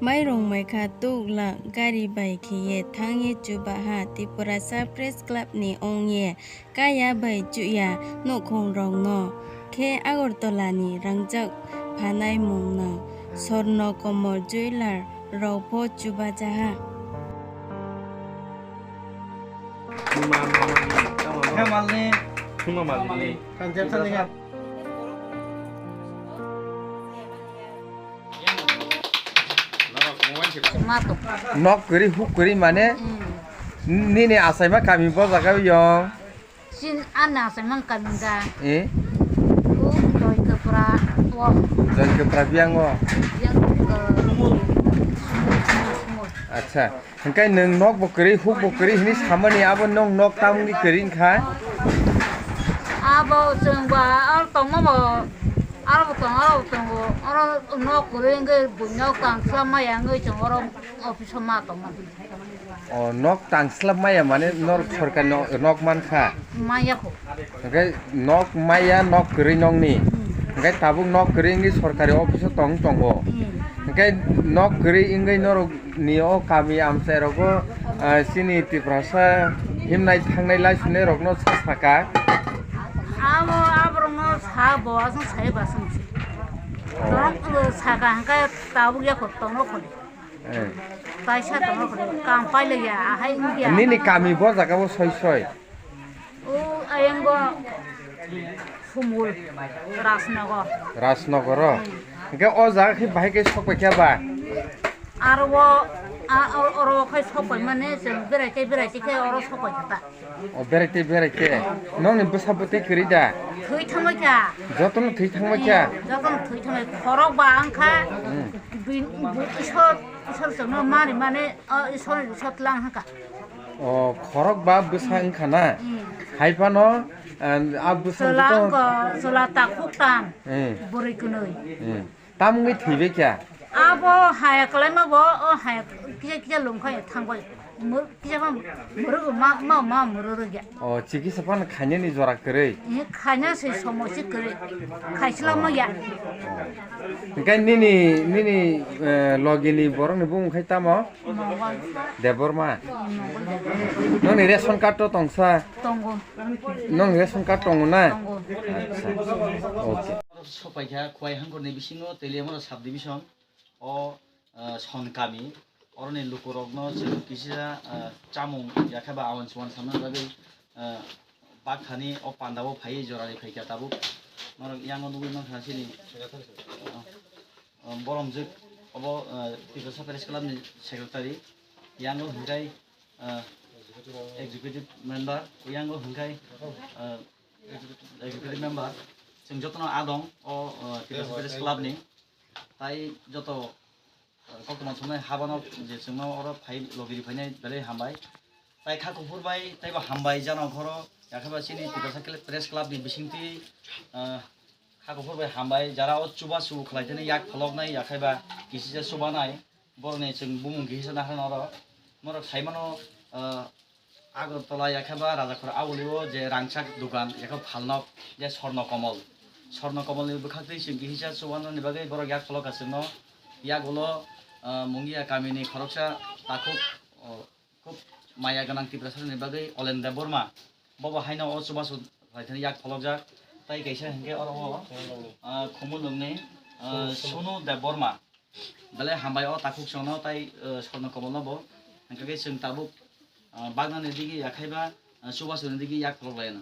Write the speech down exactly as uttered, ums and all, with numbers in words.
Mairung maikha tuk lak gari bai khe ye thanng ye chubaha Tiprasa Press Club ni ong ye kaya bai chuhya nouhkhong rao no khe Agartala ni rangzag phanai mung nang Swarna Kamal Jewellers rao pho chubaja ha. Nok kwrwi, huk kwrwi mane? Nini achaima kami bo jaga o yong? Chin ani achaima kami da. E? O Joy Kwpra o. Joy Kwpra biang o? Biang, eh, Sumul, Sumul, Sumul. Acha. Hingkai nwng nok bo kwrwi, huk bo kwrwi hini samani abo nung nok tamni kwrwi wngkha? Abo chwng ba aro tongma bo, aro bo tong, aro bo tongo, aro nok kwrwi wngwi buino tangsa maya wngwi chwng oro office o ma tongma. O, nok tangslap maya mane nor sorkar no nok mankha? Maya kho. Hingke nok maya, nok kwrwi nokni. Hmm. Hingke tabuk nok kwrwi wngwi sorkari office o tong tongo. Hmm. Hingke nok kwrwi wngwi norok ni o kami amchai rogo, ah, chini Tiprasa himnai thangnai laisunai rokno sa saka. Abo, aborokno sa bo, aswk sai ba swng se. Oh. Tong, uh, saka hingke tabuk yakho tongno khoni. Eh. Kaisa tongno khoni, kam pailaiya, ahai wngya. Nini kami bo jaga o soi soi? O, ayang bo Sumul, Rajnagar. Rajnagar o? Hmm. Hingke o jaga khe bahai khe sokpai khe ba? Aro o, a, o, oro khai sokpai mane, chwng berai tei berai tei khe oro sokpai khe ta. O, berai tei berai khe. Nokni bwsa bwtwi kwrwi da? Thwi thangbai kha. Jotono thwi thangbai kha? Hmm, jotono thwi thangbai. Khorok ba wngkha. Hmm. Bui, bu, Isor, Isor chwngno mari mane, o, Isor, Isor tlang hangkha. O, khorok ba bwsa wngkha na? Hmm. Hai phano, ah, a bwsa chwla wngkha, chwla takhuk tam, hmm, bwrwi kwnwi. Hmm. Tam wngwi thwibai kha? Abo haya kwlaima bo, o haya kisa kisa lungkha thangbai. Mur-, kisa ma murwgo ma, ma, ma murwrwgya. O, chikisa phano khainani jora kwrwi? Eh, khaina se somo se kwrwi. Khaisla ma ya. Hingke nini, nini, eh, logini borokni bumung khai tamo? Mongol. Debbarma? Hmm, Mongol Debbarma. Nokni ration card to tongsa? Tongo. Nokni ration card tongo na? Tongo. Acha. Okay. Sopaikha Khowai Hangkhor ni bisingo Teliamura sub division o, eh, Son kami. Oroni lukurokno chwng kisa, eh, chamung yakhe ba awan chuan samna bagwi, eh, bakthani o panda o phaiwi jorani phaikha tabuk. Norok yango nugwi mankha chini, eh, Boromjwk obo, eh, Tiprasa Press Club ni secretary, yango hwnkhe, eh, executive member, yango hwnkhe, eh, executive member, chwng jotono adong o, eh, Tiprasa Press Club ni, tai joto, eh, koktwma thumnai habano je chwngno oro phai logiri phainai belai hambai. Tai kha kuphur bai taibo hambai jana khoro, yakheba chini Tiprasa Press Club ni bisingtwi, eh, Kha kuphur bai hambai, jara o chubachu khlai thani yak pholoknai, yakhaiba kisisa chubanai, borokni chwng bumung kisa nahar noro. Norok saimano, ah, Agartala yakhaiba Rajakhor auli o je rangchak dukan, yakho phalnok, je Swarna Kamal. Swarna Kamal ni bwkhaktwi chwng kisa chubanani bagwi borok yak pholok ka chwngno. Yak ulo, ah, Mungia kamini khoroksa takhuk, oh, Khub maya gwnang Tiprasa ni bagwi Olen Debbarma. Bobo haino o chubachu khlai thani yak pholokjak. Tai kaisa hinkhe oro o, ah, Khumulwng ni, ah, Sunu Debbarma. Belai hambai o takhuk chwngno tai, ah, Swarna Kamal no bo. Hinkhe chwng tabuk, ah, bagna ni digi yakhaiba, ah, chubachu ni digi yak pholok lai no.